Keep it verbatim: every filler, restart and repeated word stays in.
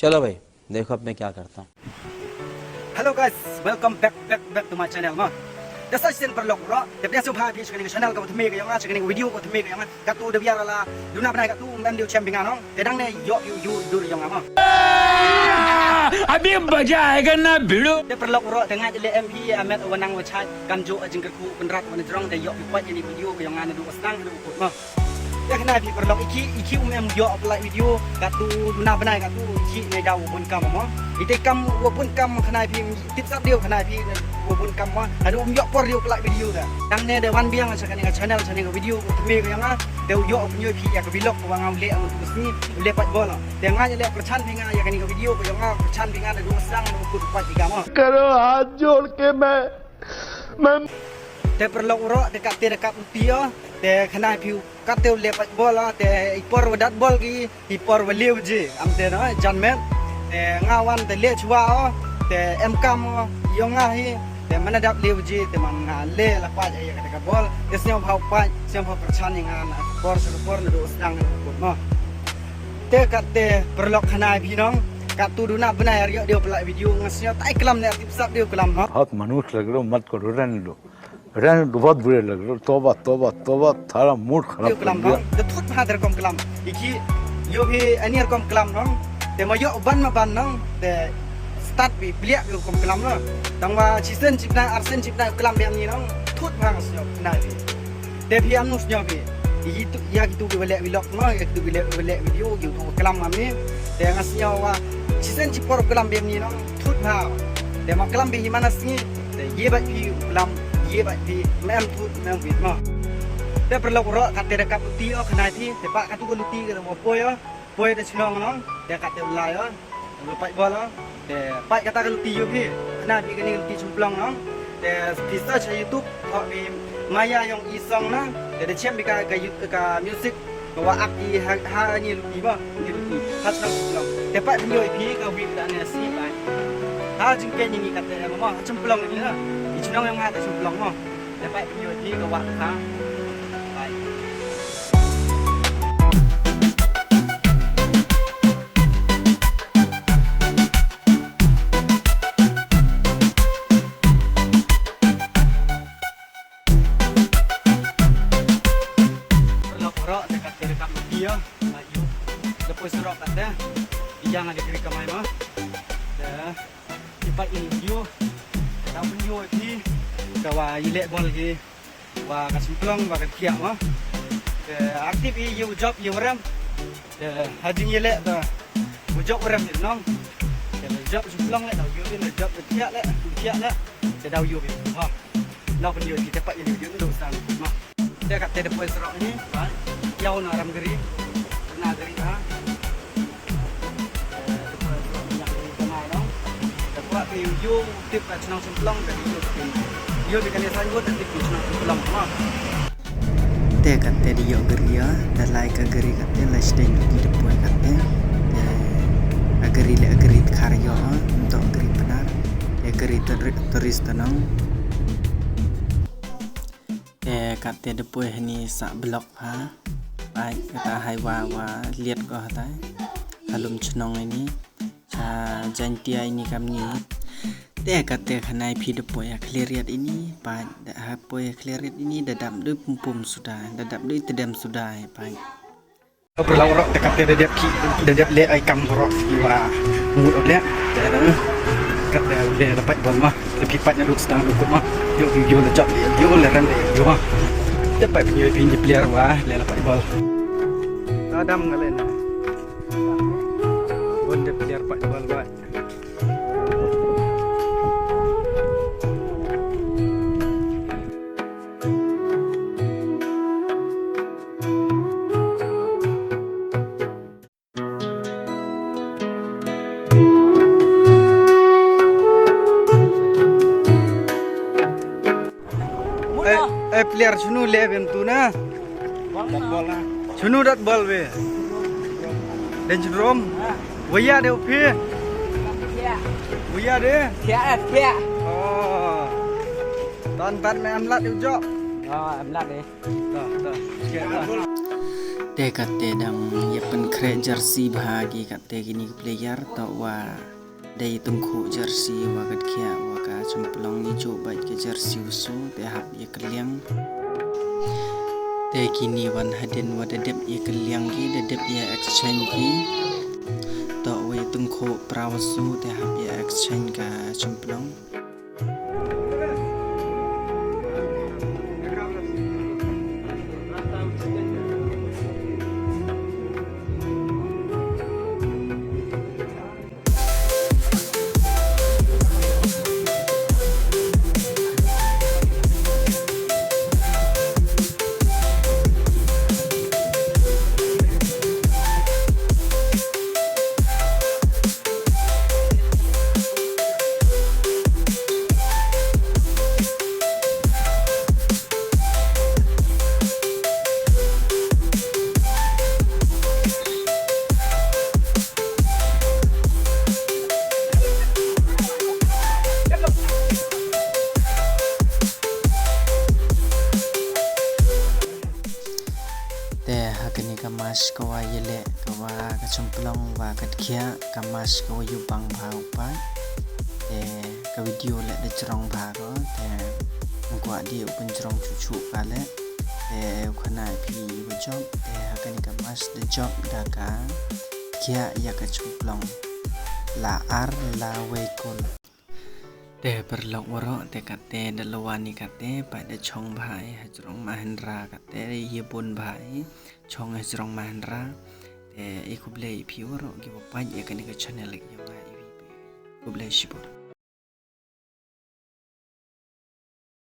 चलो भाई, देखो अब मैं क्या करता हूँ। Hello guys, welcome back, back, back to my channel ma. Te sa sien paralok waroh, te pdiang sngewbha phi cha kani ka channel ka wa thymme ka yong nga, cha kani ka video ka wa thymme ka yong nga. Katu da biar la duna bnai katu ym em de u chem phi nga nong. Te dang ne yoh phi u dur yong nga ma. अभी मजा आएगा ना भिड़ू। Te paralok waroh, te nga le em phi a met wa nang wa chait, kamjooh a jingkyrkhu, u kynrad wa najrong, te yoh phi pait ya ini video ka yong nga nadooh wa sdang hadooh wa kut ma. Te khynnah phi paralok, i khih, i khih um em yoh u pynlait video katu duna bnai katu, i khih ne daw wa bun kam ma. Ite kam wa bun kam khynnah phi, tip sap de u khynnah phi wa bun kam ma. Hadooh um yoh por de u pynlait video da. Dang ne da wan biang cha kani ka channel, cha kani ka video ka wa thymme ka yong nga. Te u yoh u pynyoh phi ya ka vlog ka wa nga u leh, u sngi u leh pait bol. Te nga ya leh pyrchan phi nga ya kani ka video ka yong nga, pyrchan phi nga nadooh wa sdang hadooh wa kut pait phi ka ma. करो हाथ जोड़ के मैं, मैं Te paralok waroh, te katte da kap luti o, te khynnah phi u katte u leh pait bol o, te i por wa dat bol ki, i por wa liew ji, am te no, jan met. Te nga wan te leh chwa o, te em kam o yong nga hi, te man da dap liew ji, te man nga leh la pait ya kata ka bol, te sngewbha u pait, sngewbha u pyrchan ya nga na por sa por nadooh wa sdang hadooh wa kut ma. Te katte paralok khynnah phi nong, katu duna bnai ar yoh de u pynlait video, nga sngew tai klam ne tip sap de u klam ma. बहुत मनुष्य लग रहे हो, मत करो, रहने दो। रहने दो, बहुत बुरे लग रहे हो। तौबा, तौबा, तौबा, थारा मूड खराब कर दिया। Klam nong, da thut bha da rukom klam. I khih yoh phi ani rukom klam nong. Te ma yoh u ban ma ban nong. Te start phi bliah phi rukom klam nong. Tang wa chisien chibnai, arsen chibnai klam biang ni nong. Thut bha nga sngew khynnah phi. Te phi am nong sngew phi. I tu ya kitu ki wa leh vlog nong, ya kitu ki leh, wa leh video, kitu klam am ni. Te nga sngew wa chisien chipor klam biang ni nong. Thut bha. Te ma klam phi hi man a sngi. Te ye bait phi u klam, ye bait phi, ym em thut, ym em wit ma. Te paralok waroh, katte da kap luti o khynnah phi, te pat katu ka luti ka wa poi o, poi te chnong nong, te katte u lai o, u pait bol o, te pait kata ka luti yoh phi, khynnah phi kani ka luti chymplong nong, te phi search ha YouTube, thoh phi Maya Yong E Song na, te da chem phi ka, ka you-, ka music, Ka wa ak i ha, ha ni luti ma, ni luti. Ha chnong chymplong. Te pat pynyoh i phi ka wi ka ne si bai. Ha jingkeiñ ni katte ma, ha chymplong ni na. I chnong yong nga te chymplong ma. Te pat pynyoh i phi ka wa ha. Bai. Paralok waroh, te katte da kap luti o. Ayu. Da poi surok katte. I yang ada gari kamai ma. Da. I pat i video. Da pynyoh i phi. Ka wa i leh bol ki. Wa ka chymplong, wa ka khiah ma. Da active i yow job yow rem. Te ha jingyaleh da u jop u rem ni nong. Te da jop u chymplong leh, da u yoh ni, da jop u khiah leh, u khiah leh. Te da u yoh ni. Ha. Nong pynyoh ni te pat ni u yoh ni da u sang ma. Te katte da poi surok ni, ba. Yow na ram gari. Na gari ha. Te da poi surok ni, na gari nong. Te pat ni u yoh Tip ka chnong Chymplong ka dei yoh phi. Yoh phi kane signboard da tip ki chnong Chymplong ma. Te katte da yoh gari ya, da lai ka gari katte, lai sdeng ki da poi katte. Te a gari le a gari dkhar yoh, ym toh gari Pnar. Te gari tourist nong. Te katte da poi hani sah block ha. Ai kata highway wa liat ko hatai. Halum chnong ini. Cha Jaintia ini kam ni. Te katte khanai phi da poi ha Khliehriat ini, pa da ha poi ha Khliehriat ini da dap doi pum pum suda, da dap doi tedem suda pa. Paralok waroh te katte da dep ki, da dep le ai kam waroh ki wa mut le. Katte le la pait bol ma, le phi pait na duk sdang duk ma. Yoh yoh le jop le, yoh le ran le, yoh ma. Te pait phi phi ni player wa le la pait bol. Adam ngalen. Bun de player pait bol wa. Eh, eh, player chunu le bem tu na. Chunu dat bol be. Den chrum. Waya de u phi. Waya de. Khia, khia. Oh. Tan tan me am lat u jop. Ah, am lat de. Ta, ta. Khia, ta. Te katte dang ya pynkhreh jersey bha ki katte kini ki player, toh wa da i tyngkhuh jersey wa ka dkhiah wa ka chymplong, i jooh bait ka jersey wa su, te hap ya kylliang. Te kini wan hadien wa da dep ya kylliang ki, da dep ya exchange ki, toh wa ya tyngkhuh pra wa su, te hap ya exchange ka chymplong. Te ha kani ka match ka wa yaleh, ka wa ka chymplong wa ka dkhiah, ka match ka wa yubang bha u pa. Te ka video leh da jrong bha ko, te ngam kwah di u pynjrong chuh chuh ka leh. Te u khana i phi wa jop, te ha kani ka match da jop da ka dkhiah ya ka chymplong, la ar la wei kol. Te paralok waroh, te katte da lawan i katte, pait da chong bha i hajrong Mahindra, katte ya bun bha i chong hajrong Mahindra. Te i khublei i phi waroh ki wa pait ya kani ka channel ki yong nga i phi. Khublei shibun.